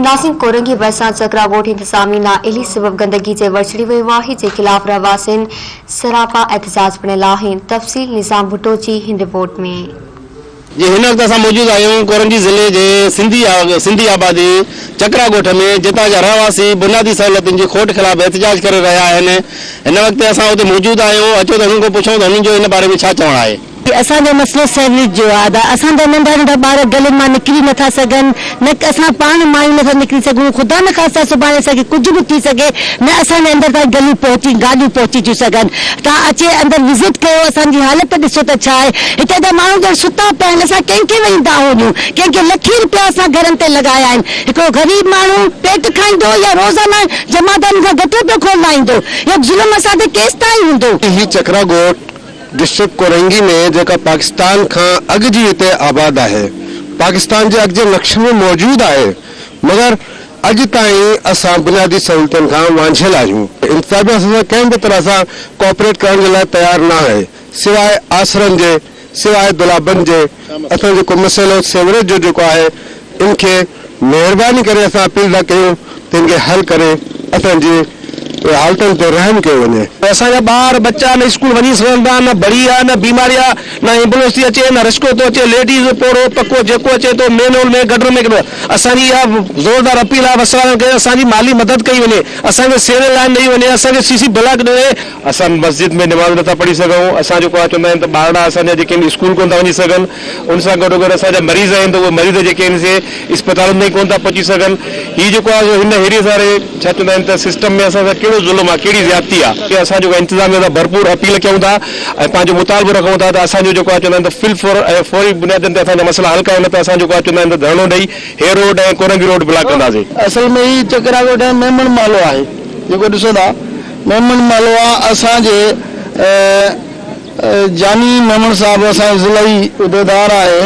ناظرين ڪورنگي ڀرسان چڪرا ڳوٺ انتظامي نااهلي سبب گندگي جي ور چڙهي ويو آهي جنهن خلاف رهواسين سراپا احتجاج بڻيل آهن تفصيل نظام ڀٽو جي هن رپورٽ ۾. جي هن وقت اسان موجود آهيون ڪورنگي ضلعي جي سنڌي سنڌي آبادي چڪرا ڳوٺ ۾ جتان جا رهواسي بنيادي سهولتن جي کوٽ خلاف احتجاج ڪري رهيا آهن هن وقت اسان اتي موجود آهيون اچو ته هنن کان پڇون ته هنن جو ان باري ۾ ڇا چوڻ آهي. اسان جو مسئلو سيوريج جو آ ادا اسان جا ننڍا ننڍا ٻار گلين مان نڪري نٿا سگهن نه اسان پاڻ مايون نٿا نڪري سگهون خدا نخواسته سڀاڻي اسان کي ڪجهه به ٿي سگهي نه اسان جي اندر تائين گليون پهچي گاڏيون پهچي ٿيون سگهن توهان اچي اندر وزٽ ڪيو اسان جي حالت ڏسو ته ڇا آهي هتي جا ماڻهو ڄڻ ستا پيا آهن اسان ڪنهن کي وڃي دانهون ڏيون ڪنهن کي لکين رپيا اسان گهرن تي لڳايا آهن هڪڙو غريب ماڻهو پيٽ کائيندو يا روزانه جمعدارن کان گٽر پيو کولرائيندو اهو ظلم اسان تي ڪيستائين هوندو. هي چڪرا ڳوٺ ڊسٽرڪٽ ڪورنگي ۾ جيڪا پاڪستان کان اڳ جي هتي آباد آهي پاڪستان جي اڳ جي نقشن ۾ موجود آهي مگر اڄ تائين اسان بنيادي سهولتن کان وانجهيل آهيون انتظاميا اسان سان ڪنهن به طرح سان ڪوآپريٽ ڪرڻ جي لاء تيار نه آهي سواء آسرن جي سواء دولابن جي اسان جيڪو مسئلو سيوريج جو جيڪو آهي ان کي مهرباني ڪري اسان اپيل ٿا ڪيون ته ان کي حل ڪري اسان جي حالتن تي رحم ڪيو وڃي. اسان جا ٻار ٻچا نه اسڪول وڃي سگهن ٿا نه بڙي آ نه بيماري آ نه ايمبولينس ٿي اچي نه رشڪو ٿو اچي ليڊيز پوڙهو پڪو جيڪو اچي ٿو مين هول ۾ گٽر ۾ ڪري اسان جي اها زوردار اپيل آ وس وارن کي اسان جي مالي مدد ڪئي وڃي اسان کي سيوريج لائين ڏئي وڃي اسان کي سي سي بلاڪ ڏنو وڃي. اسان مسجد ۾ نماز نٿا پڙهي سگهون اسان جيڪو آ چوندا آهن ته ٻارڙا اسان جا جيڪي آهن اسڪول ڪونه ٿا وڃي سگهن ان سان گڏو گڏ اسان جا مريض آهن ته اهي مريض جيڪي آهن سي اسپتالن تائين ڪونه ٿا پهچي سگهن هي جيڪو آهي سو هن هيڏي ساري ڇا چوندا آهن ته سسٽم ۾ اسان سان ڪهڙو ظلم آهي ڪهڙي زيادتي آهي اسان جيڪو انتظاميه سان ڀرپور اپيل ڪيون ٿا ۽ پنهنجو مطالبو رکون ٿا ته اسان جو جيڪو آهي چوندا آهن ته فل فور ۽ فوري بنيادن تي اسان جا مسئلا حل ڪيو نه ته اسان جيڪو آهي چوندا آهن ته ڌرڻو ڏئي هي روڊ ۽ ڪورنگي روڊ بلاڪ ڪنداسين. اصل ۾ هي چڪرا ڳوٺ ۽ ميمڻ محلو آهي جيڪو ڏسو ٿا ميمڻ محلو آهي اسان جي جاني ميمڻ صاحب اسان جو ضلعي عهديدار آهي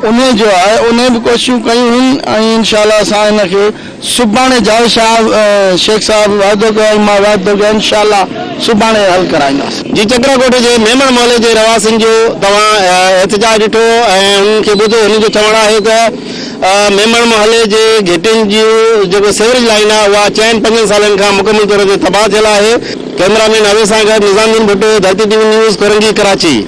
انهي جو آهي انهي به ڪوششون ڪيون هن ۽ انشاء الله اسان ان کي سڀاڻي جاويد صاحب شيخ صاحب وعدو ڪيو ۽ مان وعدو ڪيو انشاء الله سڀاڻي حل ڪرائينداسين. جي چڪرا ڳوٺ جي ميمڻ محلي جي رهواسين جو توهان احتجاج ڏٺو ۽ انهن کي ٻڌو هنن جو چوڻ آهي ته ميمڻ محلي جي گهٽين جي جيڪو سيوريج لائين آهي اها چئن پنجن سالن کان مڪمل طور تي تباهه ٿيل آهي ڪئميرا مين اويس سان گڏ Nizam Uddin Bhutto Dharti T V news Korangi Karachi.